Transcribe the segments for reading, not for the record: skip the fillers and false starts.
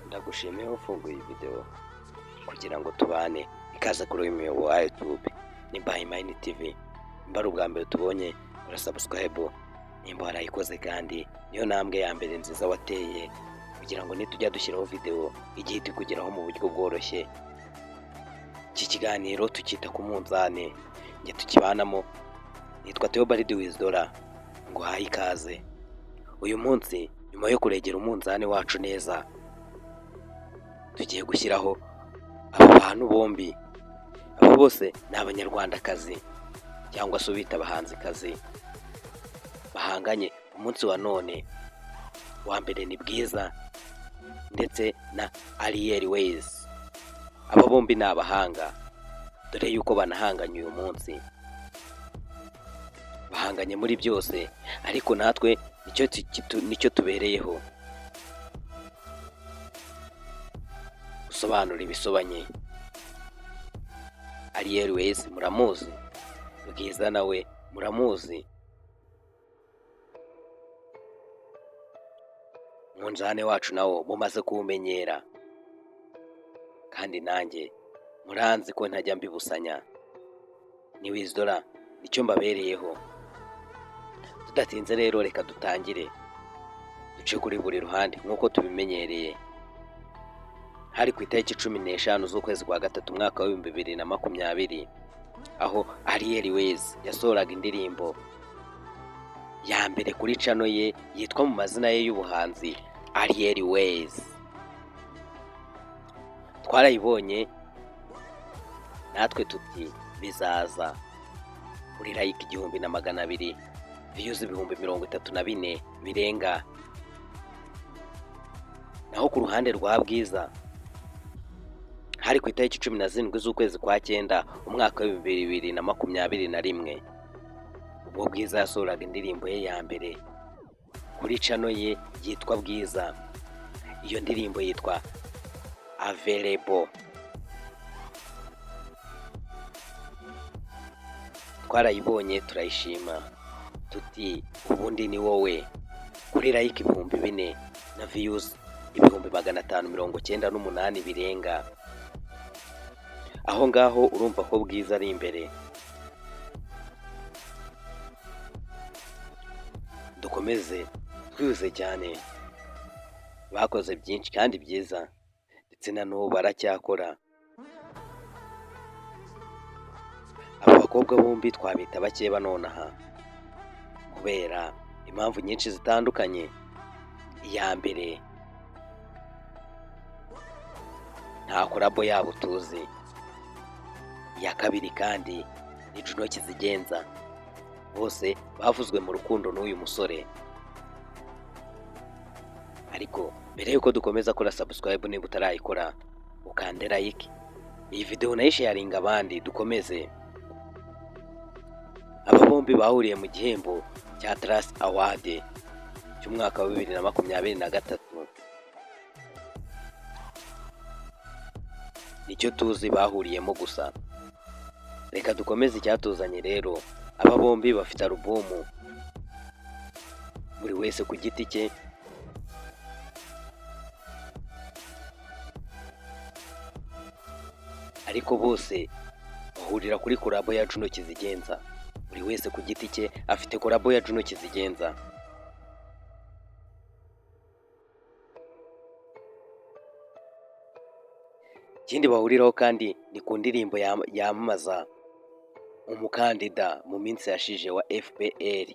Ndagushimiye ufunguye iyi video kugira ngo tubane. Ikaze kuri uyu muyoboro wa YouTube ni Bayimayini TV. Nimba ari ubwa mbere tubonye, ura subscribe. Nimba warayikoze kandi, niyo ntambwe ya mbere nziza wateye kugira ngo nitujya dushyiraho video igihe ikugeraho mu buryo bworoshye. Iki kiganiro tukita ku munzani, njye tukibanamo nitwa Theobald Wizdora, nguhaye ikaze. Uyu munsi, nyuma yo kuregera umunzani wacu neza, tugiye gushyiraho aba bantu bombi. Aba bose ni Abanyarwandakazi cyangwa se ubita abahanzikazi bahanganye umunsi wa none. Uwa mbere ni Bwiza ndetse na Ariel Wayz. Aba bombi ni abahanga, dore yuko banahanganye uyu munsi. Bahanganye muri byose, ariko natwe nicyo tubereyeho, gusobanura ibisobanye. Ariel Wayz muramuzi, Bwiza nawe muramuzi. Umunzani wacu nawo mumaze kuwumenyera, kandi nanjye muranzi ko ntajya mbibusanya. Ni Wizdora, nicyo mbabereyeho. Tudatinze rero, reka dutangire duce kuri buri ruhande nk'uko tubimenyereye. Hari ku itariki 15 z'ukwezi kwa gatatu, umwaka wa 2020, aho Ariel Wayz yasohoraga indirimbo ya mbere kuri channel ye yitwa mu mazina ye y'ubuhanzi, Ariel Wayz. Twarayibonye natwe tuti bizaza. Kuri like 1200, views 34,000 birenga. Naho ku ruhande rwa Bwiza, hari ku itariki 17 z'ukwezi kwa cyenda, umwaka wa 2021, ubwo Bwiza yasohoraga indirimbo ye ya mbere kuri channel ye yitwa Bwiza. Iyo ndirimbo yitwa Available. Twarayibonye turayishima, tuti ubundi ni wowe. Kuri like 4000 na views 598,000 birenga. Aho ngaho urumva ko Bwiza ari imbere. Dukomeze twihuse cyane. Bakoze byinshi kandi byiza, ndetse na n'ubu baracyakora. Aba bakobwa bombi twabita bakeba nonaha kubera impamvu nyinshi zitandukanye. Iya mbere, nta collabo yabo tuzi. Iya kabiri kandi ni Juno Kizigenza, bose bavuzwe mu rukundo n'uyu musore. Ariko mbere y'uko dukomeza, kora subscribe niba utarayikora, ukande like iyi video, unayisharinga abandi. Dukomeze. Aba bombi bahuriye mu gihembo cya Trace Award cy'umwaka wa 2023, nicyo tuzi bahuriyemo gusa. Reka dukomeze icyatuzanye rero. Aba bombi bafite album buri wese ku giti cye. Ariko bose bahurira kuri collabo ya Juno Kizigenza. Buri wese ku giti cye afite collabo ya Juno Kizigenza. Ikindi bahuriraho kandi ni ku ndirimbo yamamaza umukandida mu minsi yashize wa FPR.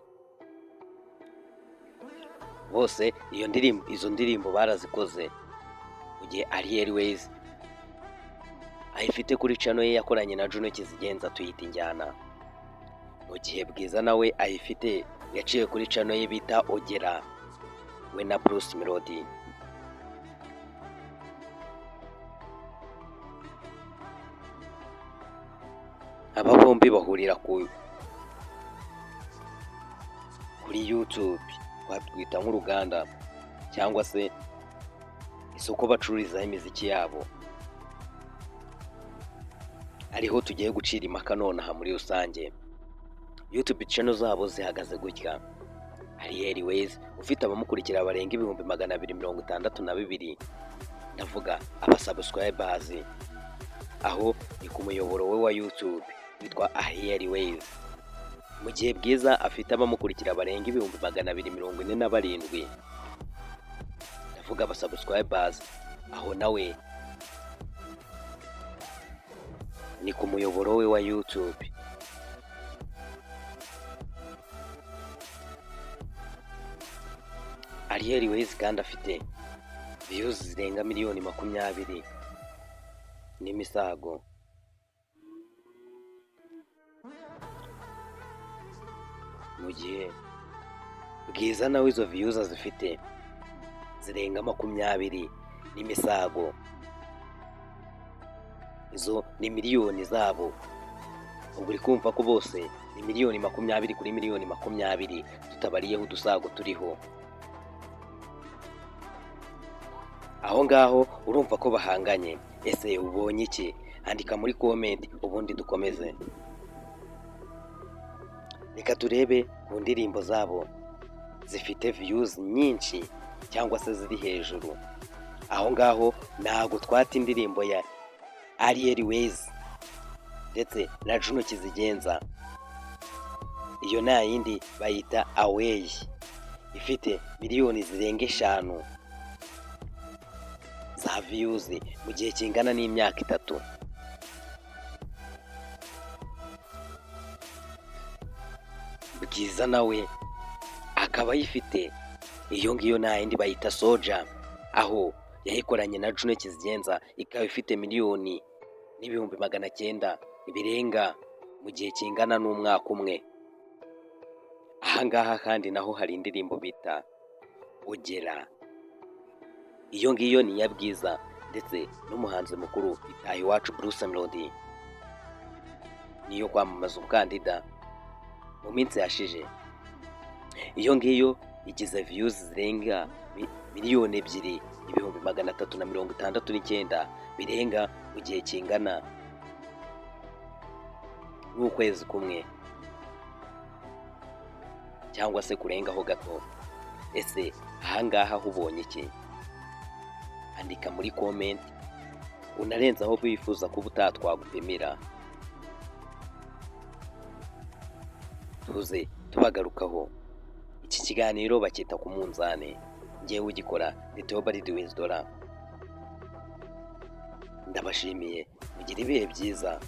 Bose iyo ndirimbo, izo ndirimbo barazikoze, mu gihe Ariel Wayz ayifite kuri channel ye yakoranye na Juno Kizigenza, tuyita Injyana, mu gihe Bwiza nawe ayifite yaciye kuri channel ye bita Ogera, we na Bruce Melody. Aba bombi bahurira kuri YouTube, twatwita nk'uruganda cyangwa se isoko bacururizaho imiziki yabo, ariho tugiye gucira impaka nonaha muri rusange. YouTube channel zabo zihagaze gutya: Ariel Wayz ufite abamukurikira barenga 262,000, ndavuga aba subscribers, aho ni ku muyoboro we wa YouTube witwa Ariel Wayz, mu gihe Bwiza afite abamukurikira barenga 247,000, ndavuga aba subscribers, aho nawe ni ku muyoboro we wa YouTube. Ariel Wayz kandi afite views zirenga miliyoni 20 n'imisago. Mu gihe Bwiza nawe izo views azifite zirenga 20 n'imisago, izo ni miliyoni zabo. Ubwo uri kumva ko bose ni miliyoni 20 kuri miliyoni 20, tutabariyeho udusago turiho. Aho ngaho urumva ko bahanganye. Ese ubonye iki? Andika muri comment ubundi dukomeze. Reka turebe ku ndirimbo zabo zifite views nyinshi cyangwa se ziri hejuru. Aho ngaho ntabwo twata indirimbo ya Ariel Wayz ndetse na Juno Kizigenza, iyo nta yindi bayita Away, ifite miliyoni zirenga 5 za views mu gihe kingana n'imyaka 3. Bwiza nawe akaba ayifite, iyo ngiyo nta yindi bayita Soja, aho yayikoranye na Juno Kizigenza, ikaba ifite 1,900,000 birenga mu gihe kingana n'umwaka umwe. Aha ngaha kandi naho hari indirimbo bita Ogera, iyo ngiyo ni iya Bwiza ndetse n'umuhanzi mukuru Itahiwacu Bruce Melody, niyo kwamamaza umukandida mu minsi yashize. Iyo ngiyo igize views zirenga 2,369,000 birenga mu gihe kingana n'ukwezi kumwe cyangwa se kurengaho gato. Ese aha ngaha ho ubonye iki? Andika muri comment, unarenze aho wifuza kuba utatwagupimira, tuze tubagarukaho. Iki kiganiro bacyita ku munzani, ngewe ugikora ni Theobald Wisdora. Ndabashimiye, mugire ibihe byiza.